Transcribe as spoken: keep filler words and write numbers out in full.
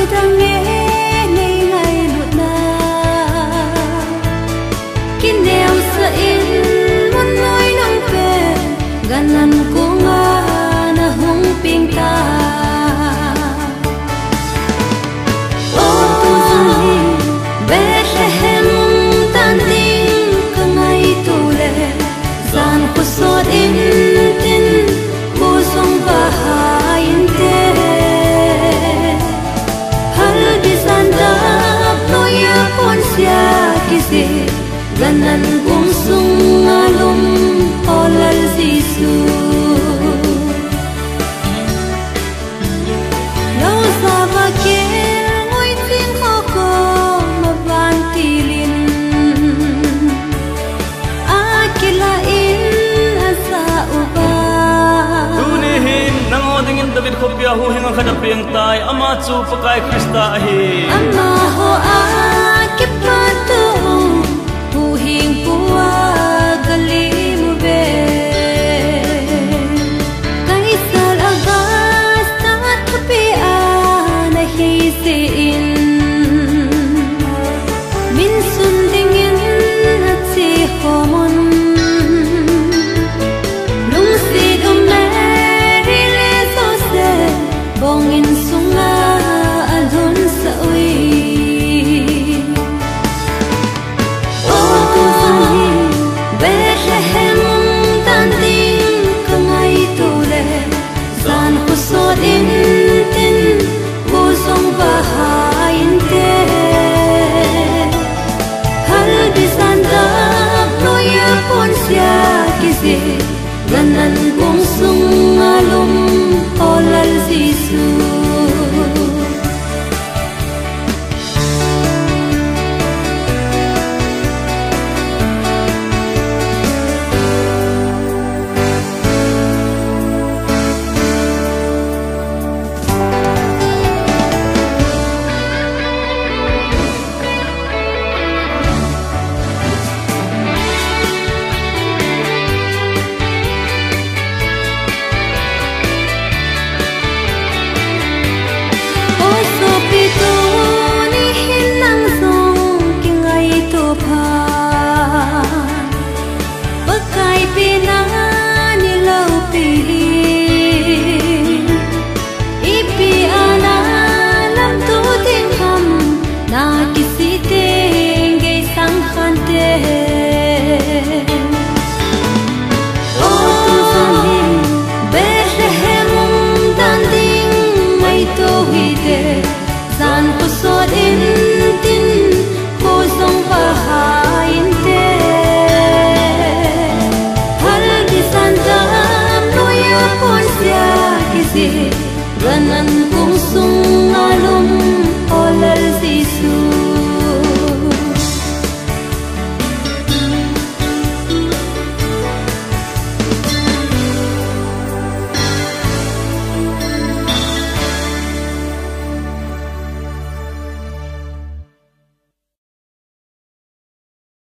Dang e nei ngailutna. Kineosah in mun noi nang pen, gan an kong a na hung peng ta. O, Bethlehem tan ding ka ngaito le, jan khosot in tin, bu sung ba ha inte. Halbi jan dap noi a ponsia kijih, gan an kong sung a lum, O Lal Jesu. Lou ja va kil ngoi ching kho koma vantil in, a kilah in a ja uva. Tuni hin nangho dingin David khopia huhhing khat a peng tai, ama chu Pakai Christa ahi. Amaho a kipat u, huhhingpu a ka lim uve. Kaisar Augustus thupi a na hi jeh in, min sun dingin a che khom un. Lungset um Mary le Joseph, bong in sunga a lhun sah uve. O, Bethlehem tan ding ka ngaito le, jan khosot in tin, bu sung ba ha inte. Halbi jan dap noi a ponsia kijih, gan an kong sung a lum, O Lal Jesu. O sopi, tuni hin nang jong kingaito pha. Pakai pen a ni loupi hi. Ipi a na lamto ding ham, na kisih teng gei sang khan te. O, Bethlehem tan ding ngaito hite, jan